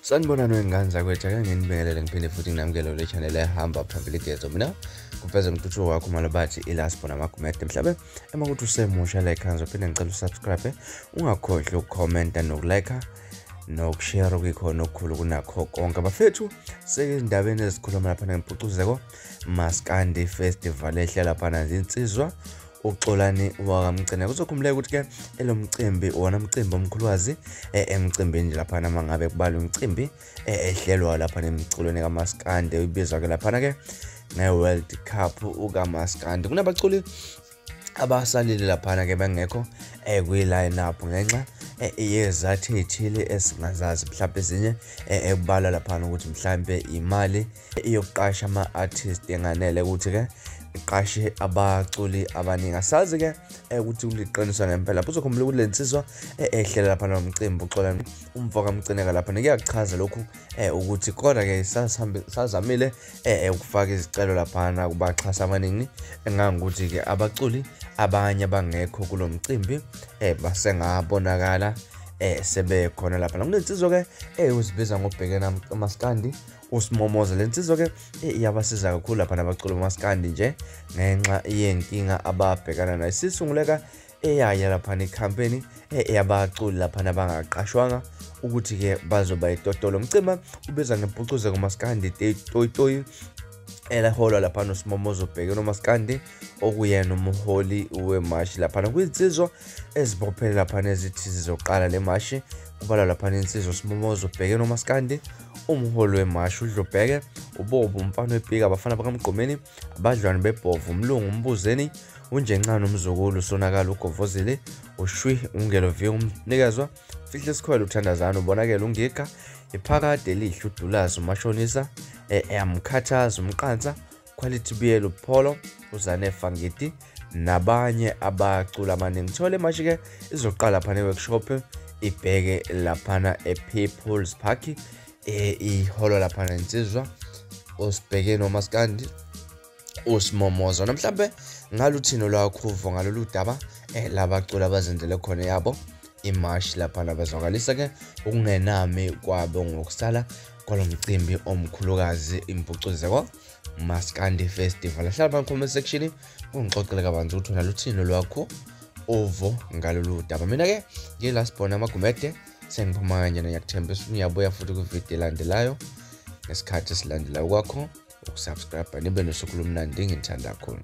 Sanibonani wengane zakwethu, ake nginibingelele ngiphinde futhi nginamukele kule channel ehamba phambili igezo. Mina kuveza umtuthuko wakho Malabathi iLasbo namaGumede. Mhlabe uma kuthi usemusha la ekhaya, ngizophinde ngicela usubscribe, ungakhohlwa ukukhomenta nokulike nokushare okuyikhona okukhulu kunakho konke. Bafethu, seyindabeni ezikhuluma lapha ngempucuzeko Maskandi Festival ehlela laphana izinsizwa uXolani wakaMcineka. Kuzokhumbuleka ukuthi-ke elomcimbi wona umcimbi omkhulukazi emcimbini nje laphana, uma ngabe kubalwa umcimbi ehlelwa laphana emculweni kaMaskandi, ibizwa-ke laphana-ke nge-World Cup ukaMaskandi. Kunabaculi abasalile laphana-ke bengekho kwi-line up ngenxa yezathu ey'thile esingazazi, mhlawumbe ezinye ekubalwa laphana ukuthi mhlawumbe imali yokuqasha ama-artist enganele ukuthi-ke iqashe abaculi abaningi. Asazi-ke ukuthi kuliqiniso ngempela. Uzokhumbula ukuthi le nsizwa ehlela laphana nomcimbi uXolani umfo kaMcineka laphana kuyakuchaza lokhu ukuthi kodwa-ke sazamile ukufaka izicelo laphana kubaxhasi abaningi, engangokuthi-ke abaculi abanye abangekho kulo mcimbi basengabonakala sebekhona laphana. Kunensizwa-ke uzibiza ngobhekena Maskandi uSimomoza. Le nsizwa-ke iyabasiza kakhulu laphana abaculi bamaskandi nje ngenxa yenkinga ababhekana nayo. Sisunguleka eyaya laphana ikhampeni eyabaculi laphana abangaqashwanga ukuthi-ke bazoba itotolo. Umcimbi ubizwa ngempucuzeko Maskandi Toyi Toyi, elaholwa laphana uSimomoza ubhekene uMaskandi okuyena umholi wemashi laphana. Kwizinsizwa ezibophele laphana ezithi zizoqala le mashi kubalwa laphana insizwa uSimomoza ubhekene uMaskandi, umholi wemashi uDlubheke, uBobo umfana wepika, abafana bakaMgqumeni, abadlwane bebhovu, umlungu uMbuzeni, uNjencane umzukulu usonakala uGovozile, uShwi uNgelo V umnikezwa, Fihle Sikhwele uThandazana, ubonakele uNgiga, iphakade elihle uDulazi uMashonisa, Amkhathaza uMqansa, Quality Biyela uPholo, uZane Fangiti nabanye abaculi abaningi. Thole manje-ke izoqala laphana e-workshop ibheke laphana e-People's Park, iholo laphana insizwa osibheke noMaskandi uSimomoza. Namhlanje ngaluthini lwakho uvo ngalolu daba labaculi abazenzele khona yabo imashi laphana, bazwakalisa-ke ukungenami kwabo ngokusala kwalo mcimbi omkhulukazi impucuzeko Maskandi Festival. Hlala phansi comment section ungixoxele kabanzi ukuthi wena luthini lwakho uvo ngalolu daba. Mina-ke ngilasibona amaGumede, sengiphuma kanjena, ngiyakuthembisa ukuthi ngiyabuya futhi kwividiyo elandelayo ngesikhathi esilandelayo. Kwakho ukusubscribe, nibe nosuku lomnandi, nginithanda kakhulu.